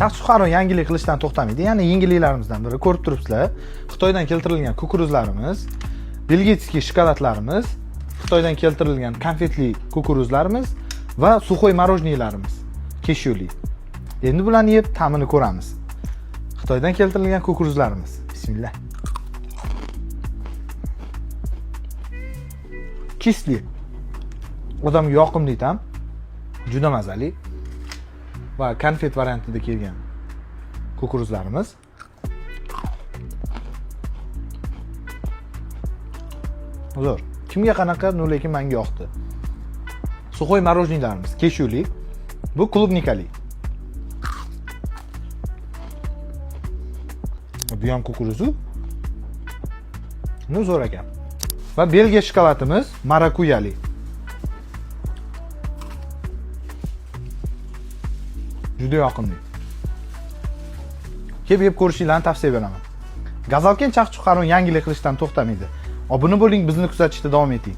Chaqchuq haron yangilik qilishdan to'xtamaydi. Ya'ni yengilliklarimizdan biri ko'rib turibsizlar. Xitoydan keltirilgan kukuruzlarimiz, belgiyskiy shokoladlarimiz, Xitoydan keltirilgan konfetli kukuruzlarimiz va сухой мороженыйlarimiz, keshyuli. Endi bularni yeb ta'mini ko'ramiz. Xitoydan keltirilgan kukuruzlarimiz. Bismillah. Кислый. Odamga yoqimli ta'm. Juda mazali. Va konfet variantida kelgan kukuruzlarimiz. Zo'r. Kimga qanaqa, но lekin menga yoqdi. Сухой мороженыйlarimiz keshyuli. Bu клубникали. Bu ham kukuruzu. Ну, zo'r ekan. Va Belgiya shokoladimiz marakuyali. Juda yoqimli. Kelib yeb ko'rishinglarni tavsiya beraman. Gazalken Chaqchuq haron yangilik qilishdan to'xtamaydi. Obuna bo'ling, bizni kuzatishda davom eting.